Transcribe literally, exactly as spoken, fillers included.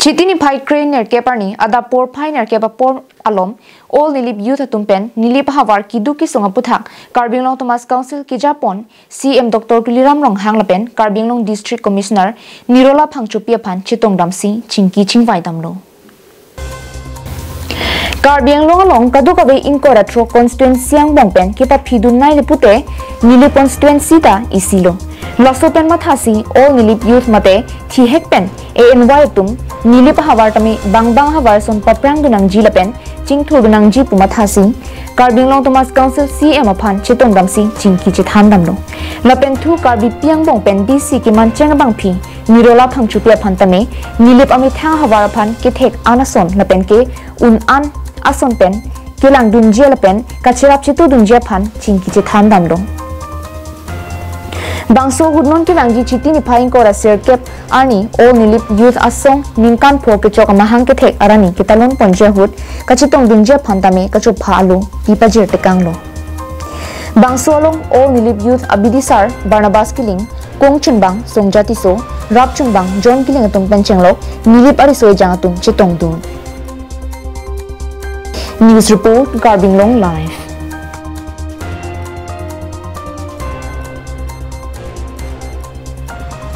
Chiti niphai kre nerkep arni adap porphai nerkep apor alom All Nilip Youth atum pen Nilip ahavar keduk kesung aputhak Karbi Anglong Autonomous Council kejapon C M Doctor Tuliram Ronghang lapen Karbi Anglong District Commissioner Nirola Phangchopi aphan chetongdamsi chingki chingvai damlo. Karbi Anglong along kadokave ingkoi ra throk constituency angbong pen kepaphidunnei le pute Nilip constituency ta isilo. Laso pen mathasi All Nilip Youth mate thihek pen A N Y atum Nilip ahavar tame bangbang ahavar ason paprangdun nangji lapen chingthurdun nangji pu mathasi Karbi Anglong Autonomous Council C M aphan chetongdamsi chingki chethan damlo. Lapen thu Karbipi angbong pen D C kemancheng abangphi Nirola Phangchopi aphan tame Nilip amethang ahavar aphan kethek an ason lapen ke-un an ason pen kelangdunji lapen kacherap chetudunji aphan chingki chethan damlo. Bangso ahut non kevangji Chiti niphai ingkoi ra sirkep arni All Nilip Youth Asong ningkan pho kechok amahang kethek arni ketalon ponji ahut kachetongdunji aphan tame kachopha alo pi pajir tekanglo. Bangso along All Nilip Youth abidisar Barnabas Killing, kongchunbang Songja Tisso, rapchunbang John Killing atum pen chenglok Nilip ariso ejang atum chetongdun. News report, Karbi Anglong Live.